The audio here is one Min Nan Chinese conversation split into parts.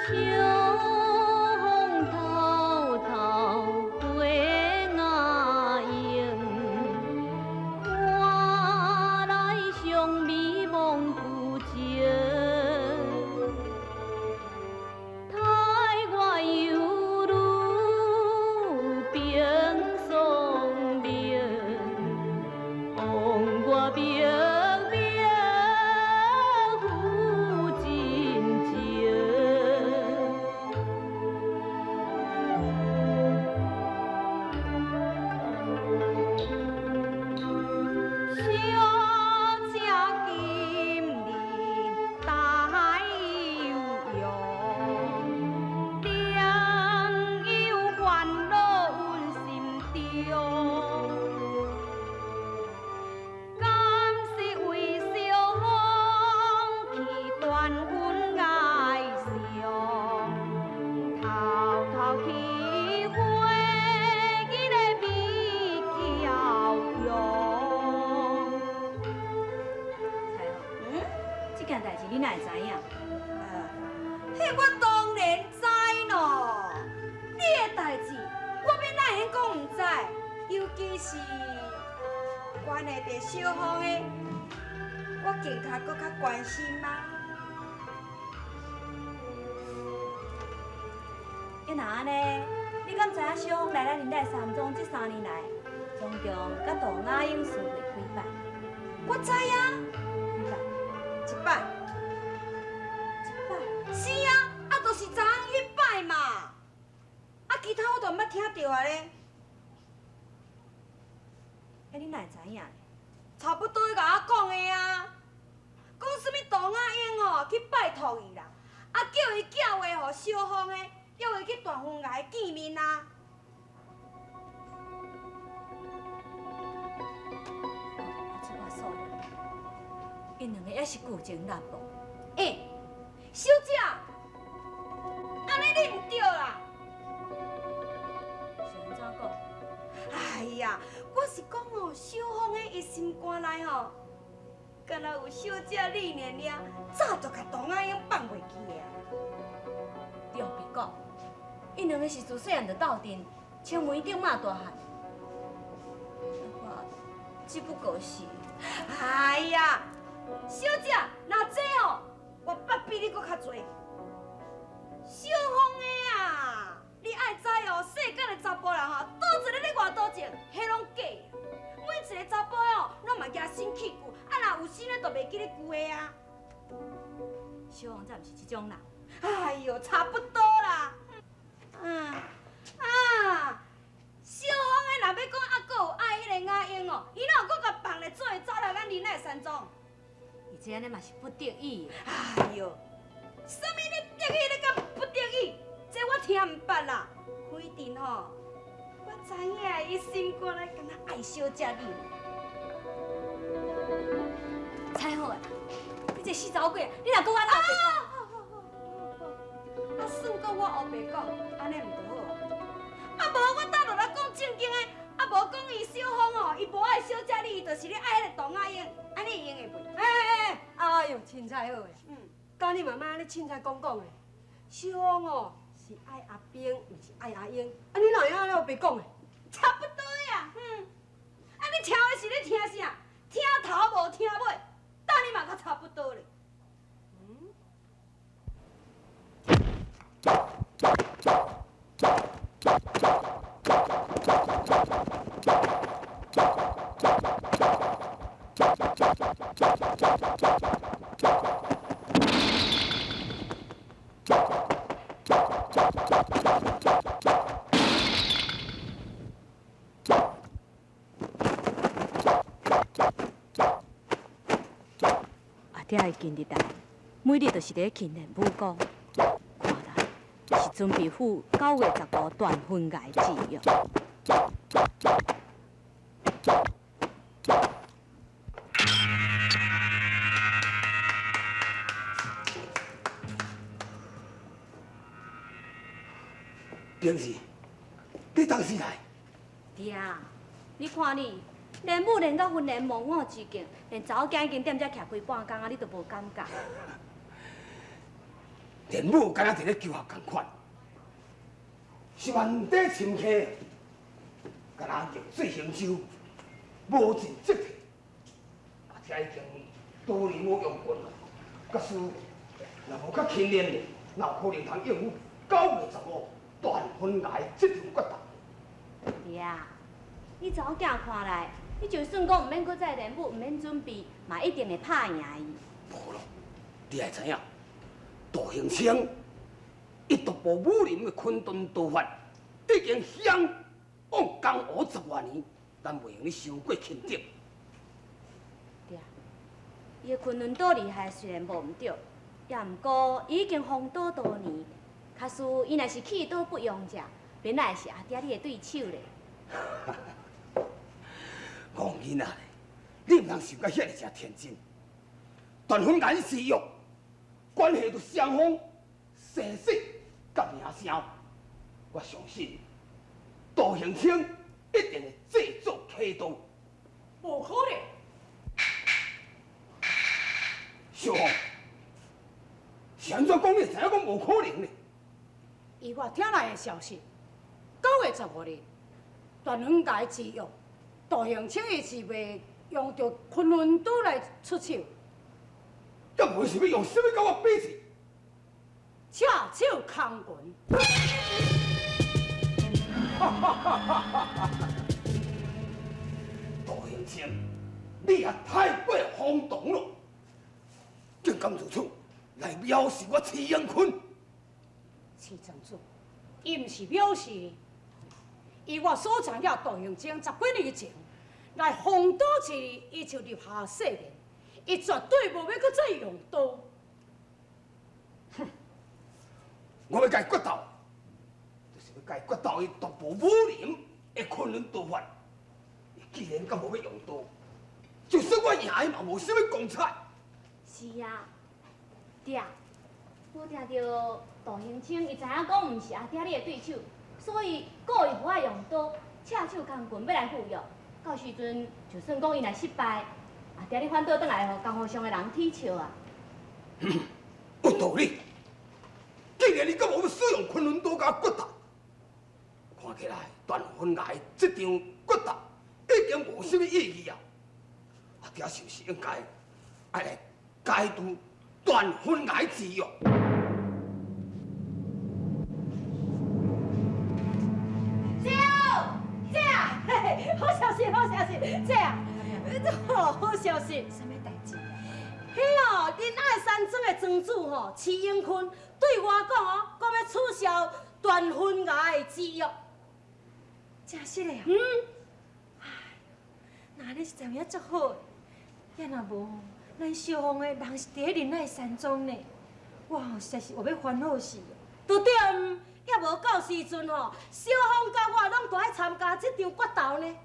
小風偷偷過雅英，看來相美夢舊情。太我猶如冰霜明，予我明明付真情。小姐今日大有用，良有煩惱阮心中。敢是為小風去斷雲崖上，偷偷去回伊的美嬌容。彩虹，這件代誌你哪會知影？彼我當然知咯，你的代誌我欲哪會用講毋知？尤其是關係著小鳳的，我更較閣較關心啊。啊若按呢，你敢知影小鳳來咱仁愛山莊這3年來，總共佮杜雅英相會幾擺？我知啊，幾擺？一擺。一擺。是啊，啊，就是昨昏彼擺嘛。啊，其他我都毋捌聽著啊咧。啊，你哪會知影？差不多共我講的啊，講啥物杜雅英吼去拜託伊啦，啊叫伊寄話予小鳳的，約伊去大雲崖見面啊。啊，這我所料，𪜶兩个猶是舊情難忘。欸，小姐，按呢你毋對啦。是按怎講？哎呀，我是講哦，小鳳的伊心肝內吼，敢若有小姐你爾爾，早就共杜雅英放袂記的啊。你予白講，𪜶兩个是自細漢就鬥陣，青梅竹馬大漢。我只不過是…… 哎呀，小姐，若這哦，我捌比你閣較濟。小鳳的啊，你愛知哦，世間的查埔人吼，佗一个咧活多情，彼攏假的。每一個查埔哦，攏嘛驚新棄舊，啊若有新的，就袂記咧舊的啊。小鳳才毋是這種人。哎喲，差不多啦。嗯啊，小鳳的若欲講猶閣有愛彼个雅英哦，伊哪有閣共放咧做伊走來咱仁愛山莊？伊這按呢嘛是不得已的。哎喲，啥物咧得意咧佮不得已，這我聽毋捌啦。反正吼，我知影伊心肝內敢若愛小姐你。彩好啊，你這死查某鬼，你若閣按呢烏白講？啊，算講我烏白講，按呢毋著好啊？啊無我倒落來講正經的，啊無講伊小鳳哦，伊無愛小姐你，伊就是咧愛彼個杜雅英，按呢會用的袂？哎哎哎，哎喲，凊彩好的，敢你媽媽咧凊彩講講的，小鳳哦是愛阿兵，毋是愛阿英，啊你哪會按呢烏白講的？差不多啊，啊你聽的是咧聽啥？聽頭無聽尾，等你嘛較差不多咧。阿嗲伊近日來，每日就是佇咧訓練武功，看來是準備赴9月15斷魂崖之約。平時，你當時來？對啊，你看你，練武練到昏然忘我之境，連查某囝已經踮遮徛規半工啊，你都無感覺。连母敢若伫咧求学仝款，是万底深溪，敢若逆水行舟，无尽则退。阿听已经多年无用棍了，假使若无较勤练的，哪有可能通应付9月15断魂崖这场决斗？爹啊，你查某囝看来，你就算讲毋免阁再练武，毋免准备，嘛一定会拍赢伊。无咯，你爱知影，杜兴清伊独步武林的昆仑刀法，已经响往江湖10外年，咱袂用得伤过轻敌。对啊，伊的昆仑刀厉害虽然无毋对，也毋过伊已经风刀多年，假使伊若是弃刀不用者，免来是阿爹你的对手咧。戆囡仔咧，你毋通想甲遐尔正天真。断魂崖誓约，关系到双方生死佮名声。我相信杜兴清一定会制作开刀。无可能。小凤，是按怎讲？你会知影讲无可能呢？以我听来的消息，9月15日，断魂崖之约，杜兴清伊是袂用著昆仑刀来出手。也无是欲用啥物佮我比试？赤手空拳。杜兴清，你也太过冲动了，竟敢如此来藐视我齐英坤。齐庄主，伊毋是藐视你，以我所知影，杜兴清10几年前来封刀一日，伊就立下誓言。伊绝对无欲阁再用刀。哼！我欲共伊决斗，就是欲共伊决斗伊独步武林的昆仑刀法。伊既然阁无欲用刀，就算我赢伊嘛无啥物光彩。是啊，爹，我听著杜兴清伊知影讲毋是阿爹你的对手，所以故意无爱用刀，赤手空拳欲来赴约。到时阵就算讲伊若失败，阿爹，你反倒转来予江湖上的人耻笑啊！有道理。既然你阁无欲使用昆仑刀共我决斗，看起来断魂崖这场决斗已经无啥物意义啊！阿爹是毋是应该爱来解除断魂崖之约？姐，姐，好消息，好消息，姐。好消息！啥物代志？彼哦，仁爱山庄的庄主吼，齐英坤对我讲哦，讲欲取消断魂崖的之约。真实的啊？嗯。哎，那按呢实在有影足好的，也若无，咱小凤的人是伫咧仁爱山庄呢，我吼实在是有欲烦恼死。都对，也无到时阵吼，小凤佮我拢都爱参加这场决斗呢。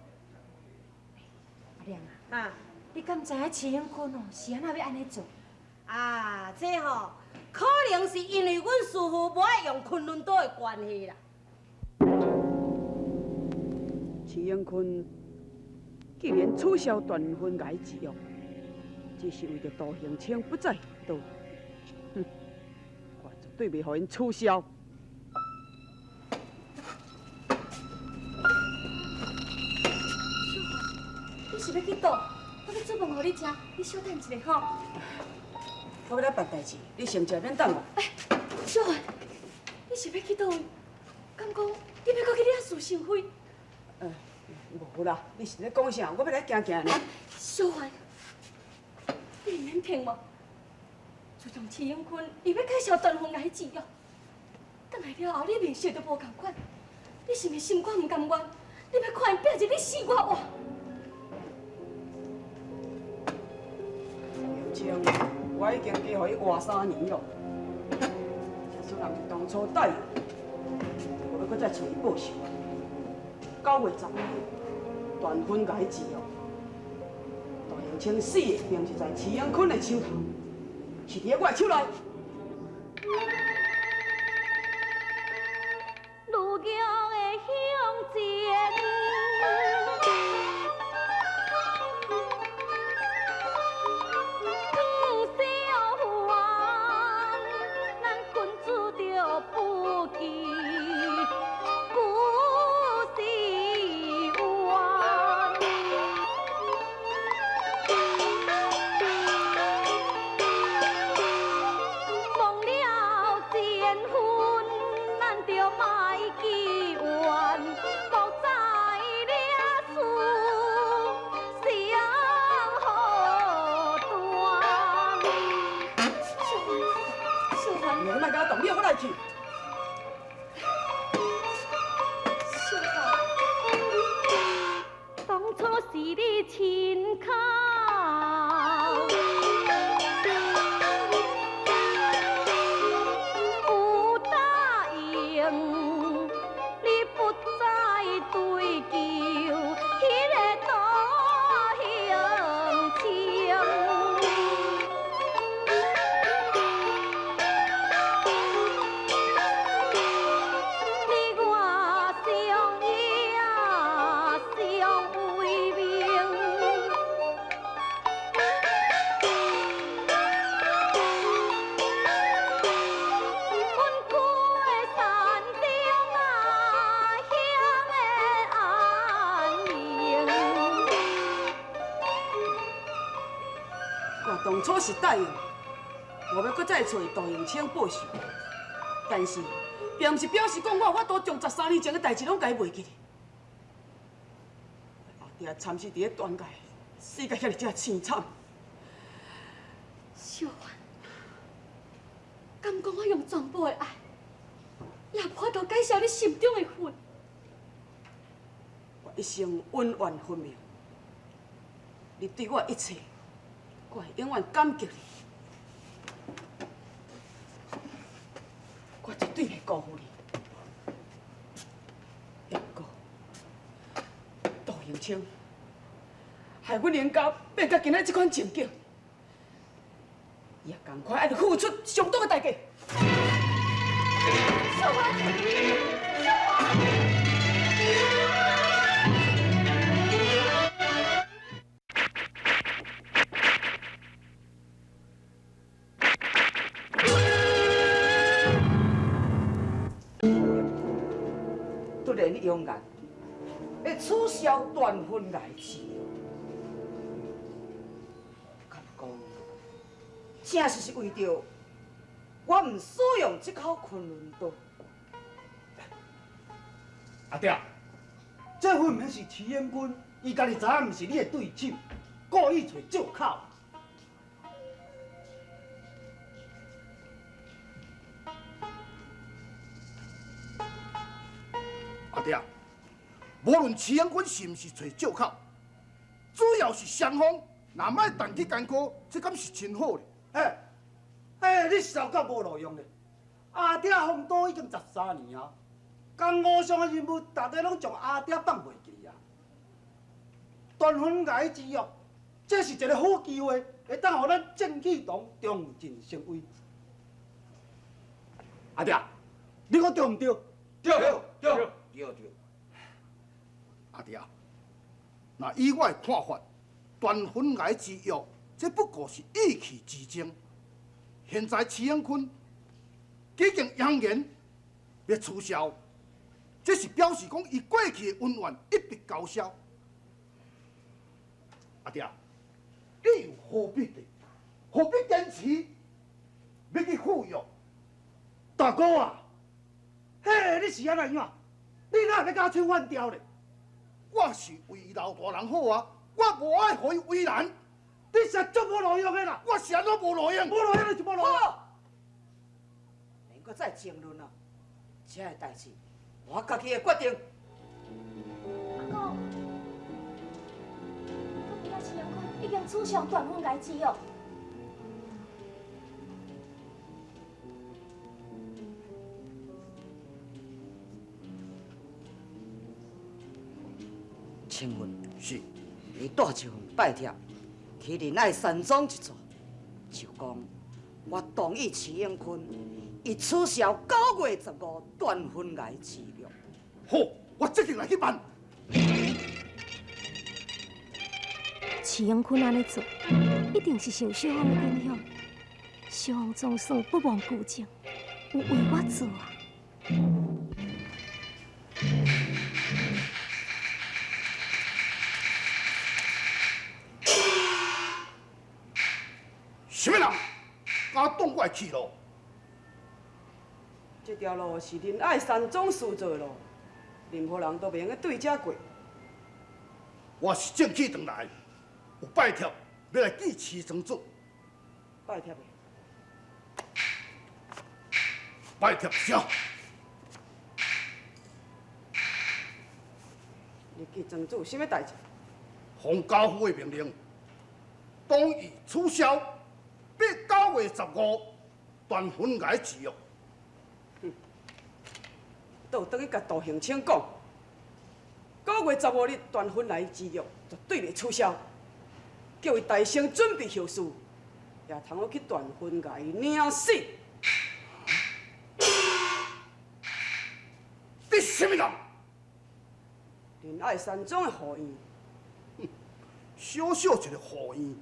阿亮啊，你敢知影齐永坤哦是按怎欲按呢做？啊，这吼可能是因为阮师父无爱用昆仑刀的关系啦。齐永坤既然取消断魂崖之约，只是为著杜兴清不再用刀，哼，我绝对袂予𪜶取消。你是欲去佗？我欲煮饭予你食，你小等一下吼。我欲来办代志，你先食，免等我。哎，小芸，你是欲去佗位？敢讲你欲阁去惹是生非？无啦，你是咧讲啥？我欲来行行尔。小芸，你毋免骗我。自从齐永坤伊欲解消断魂崖之约，转来了后，你面色都无仝款，你是毋是心肝毋甘愿？你欲看伊拼一日死活活？我已经加予伊活3年咯，假使人是当初答应，无欲阁再揣伊报仇。9月15日，断魂崖之约，杜兴清死的并不是在齐永坤的手头，是伫我的手内。爱去。小花，当初是你亲口。有答应，你不再追究彼个杜兴清。你我相依相为命。阮规山中啊，享的安宁。我当初是答应，我欲阁再揣杜永清报仇，但是，并毋是表示讲我有法度将13年前的代志拢共伊袂记哩。阿爹惨死伫咧断崖，死甲遐尔遮凄惨。小婉，敢讲我用全部的爱，也无法度解消你心中的恨。我一生恩怨分明，你对我的一切，我会永远感激你。我绝对袂辜负你。也毋过，杜永清害阮林家变到今仔这款情景，伊也仝款爱付出相当的代价。小婉，小婉。突然扬言欲取消断婚崖之约，敢讲正是为著我毋使用这口昆仑刀。阿爹，这分明是齐彦君，伊家己知影毋是你的对手，故意揣借口。阿爹，无论齐彦君是毋是揣借口，主要是双方若莫动起干戈，这敢是真好咧？欸，欸，你潲到无路用咧！阿爹封都已经13年啊，江湖上的人物，大家拢将阿爹放袂记啊。断魂崖之约，这是一个好机会，会当予咱正气堂重振声威。阿爹，你讲对毋对？对对对对。阿爹，若以我的看法，断魂崖之约，这不过是意气之争。现在齐永坤已经扬言欲取消，这是表示讲伊过去的恩怨一笔勾销。阿爹，你又何必的？何必坚持欲去赴约？大哥啊，嘿，你是按怎样？你哪会欲共我唱反调咧？我是为老大人好啊，我无爱予伊为难。你是足无路用的啦！我是按怎无路用？无路用就是无路用。免阁再争论啊！这个代志我家己会决定。阿公，我知影齐阳坤已经取消断婚崖之约。青云，是，你带一份拜帖去仁爱山庄一转，就讲我同意齐永坤，伊取消9月15断婚崖之约。好，我这就来去办。齐永坤按呢做，一定是受小芳的影响。小芳总算不忘旧情，有为我做啊。什么人敢挡我的去路？这条路是仁爱山庄私做的路，任何人都袂用得对这过。我是正气转来，有拜帖欲来见齐庄主。拜帖的。拜帖写。你见庄主有啥物代志？奉家父的命令，同意取消8、9月15断魂崖之约。倒转去共杜行清讲，9月15日断魂崖之约绝对袂取消，叫伊大声准备后事，也通好去断魂崖领死。你啥物人？仁爱山庄的护院。小小一个护院，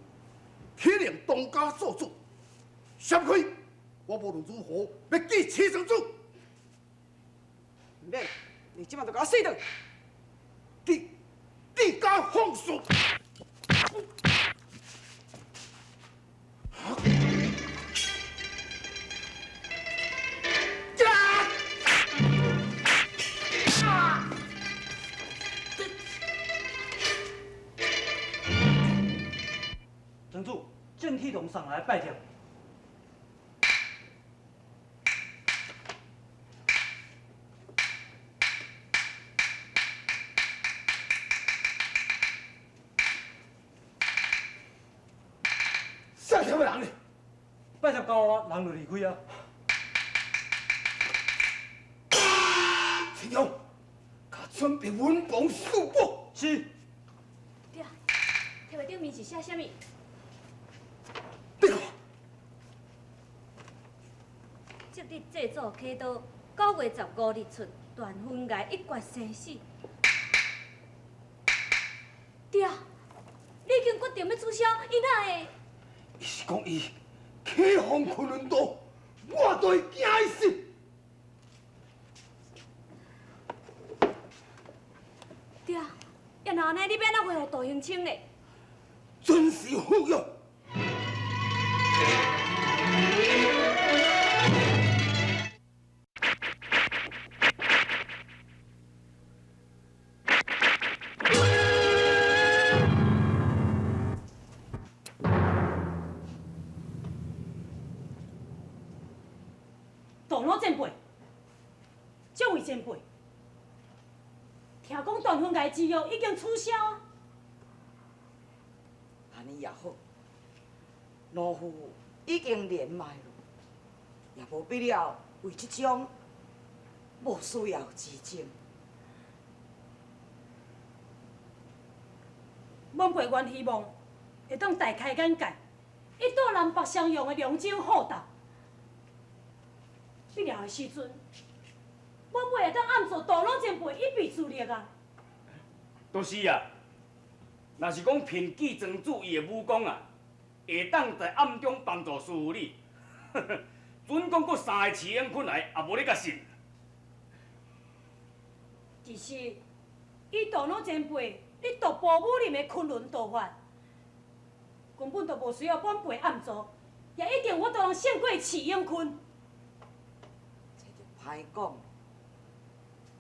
岂能当家做主？闪开！我无论如何欲见齐庄主。毋免，你这马就共我死转。你敢放肆！庄主，郑启龙送来拜帖。啥什么人呢？拜帖交我，人就离开啊。陈勇，共准备文房四宝。是。对啊，帖的顶面是写啥物？你看。即日制作刻刀，9月15日出，断魂崖一决生死。对啊，你已经决定欲取消，伊哪会？伊是讲伊起风昆仑刀，我都会惊伊死。对啊，要若按呢，你欲按怎回复杜行清呢？准时赴约。大老前辈，这位前辈，听讲断魂崖之约已经取消啊。按呢也好，老夫已经年迈了，也无必要为这种无需要之争。晚辈原希望会当大开眼界，一睹南北相拥的龙争虎斗。必要的时阵，晚辈会当暗助大老前辈一臂之力啊！就是啊，若是讲凭记庄主伊的武功啊，会当在暗中帮助师父你，准讲阁三个齐永坤来，也无咧共信。其实，以大老前辈你独步武林的昆仑道法，根本就无需要晚辈暗助，也一定有法度通胜过齐永坤。这就歹讲，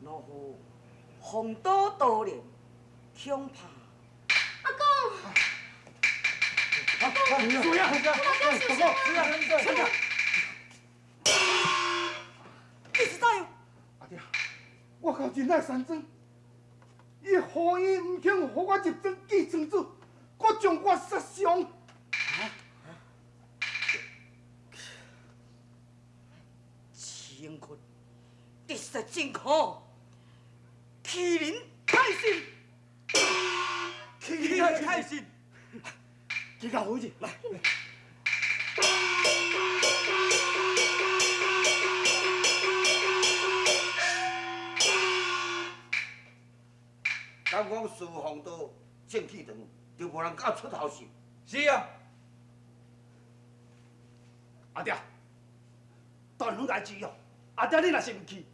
老夫风刀多年，恐怕。阿公，阿公，注意啊！阿公，你是怎样？阿爹，我到仁爱山庄，伊护院毋肯予我入庄见庄主，阁将我杀伤。齐永坤，得势真可，欺人太甚！欺人太甚！去到回去，来。敢讲师父刀正气长，就无人敢出头是？是啊。阿爹，断魂崖之约，阿爹你若是毋去，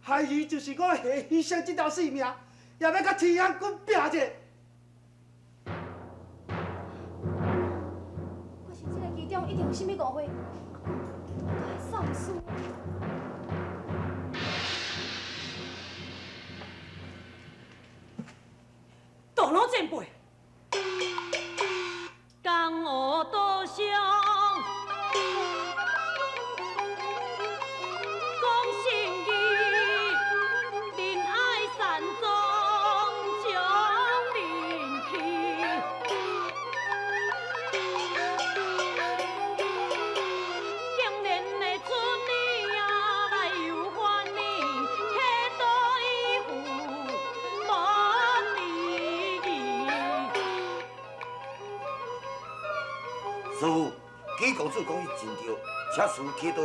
害伊就是我下牺牲这条性命，也欲佮齐永坤拼者。我想这个其中一定有啥物误会，阿公，都爱丧事。大老前辈，江湖道上，讲师父，纪公子讲伊真对，请师父起刀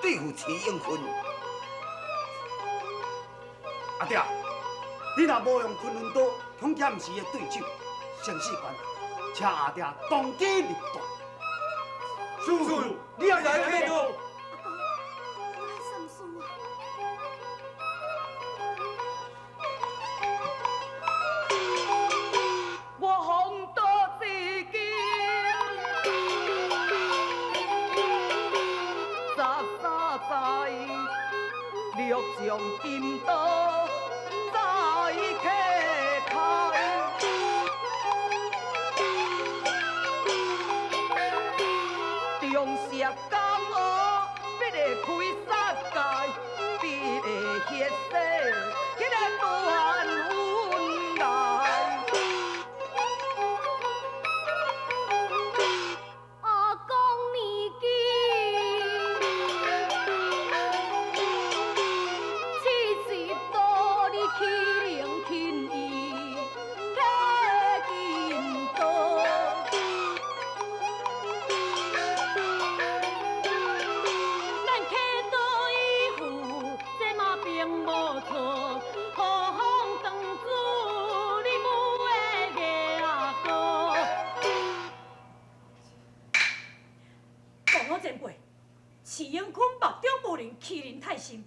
对付徐永坤。阿爹，你若无用昆仑刀，恐惊毋是伊的对手。生死关头，请阿爹当机立断。师父，你也来起刀。将金刀再开开，中邪江湖，必会开杀戒，必会血洗彼个断魂来。阿公年纪70多，你岂能轻易起金刀？咱起刀以赴，这嘛并无错。何妨当主你母的阿哥？杜老前辈，徐永坤目中无人，欺人太甚，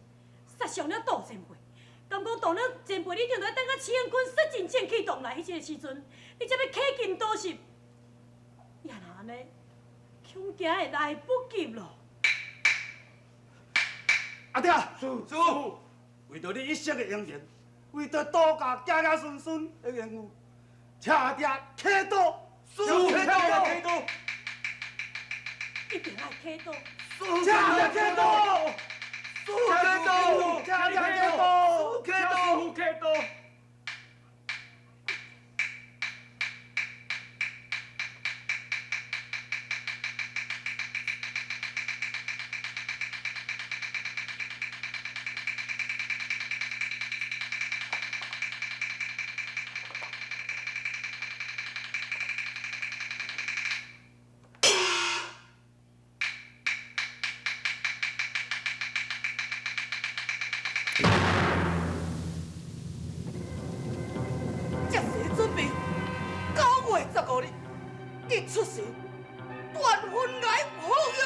杀伤了杜前辈。敢讲杜老前辈，你定在等到徐永坤杀尽正气荡来彼个时阵，你才欲起金刀时，也若按呢，恐惊会来不及咯。阿爹，师父，为著你一生的英名，为著杜家子子孙孙的荣誉，请阿爹起刀。师父起刀，起刀。一定爱起刀。请阿爹起刀。师父起刀，请阿爹起刀。起刀，起刀。这是准备9月15日，日出时，断魂崖赴约。